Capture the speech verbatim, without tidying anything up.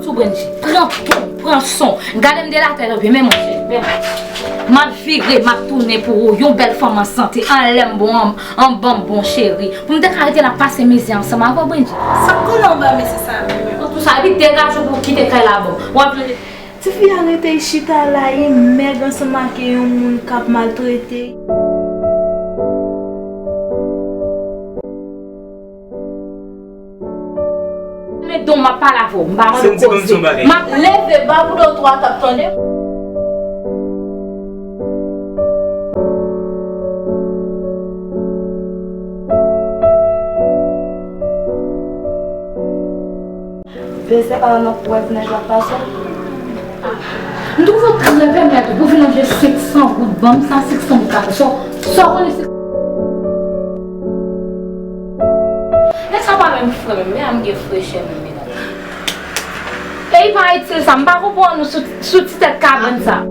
Sou Brenji, pran ton, pran son. Gade m de latè o pye, men monche, men monche. M ap vire, m ap tounen pou ou, yon bèl fanm an sante, anlè m bon, an, anba m bon cheri. Pou m te ka rete la pase mizè ansanm avè w, Brenji. Sa k konnen anba mesye sa menm? Nan tou sa, epi degaje w pou w kite kay la bò. W ap jwenn. Tifi a rete chita la, li mèg ansanm ak yon moun k ap maltrete. Men don m ap pale avè w, m pa mande w koze. M ap leve ba pou do twa tap tande. Bezwen pa nan pwèv nèg la pase. M twouve w trè pèmèt ou pou vin manje senk san goud ban m sa, senk san goud ka fè. Sa, sa w konnen se. Nèg sa pa menm fre menm, men a m gen frechè menm, medam. E li pa itil sa, m pa konprann ou sou, sou ti tèt kabann sa.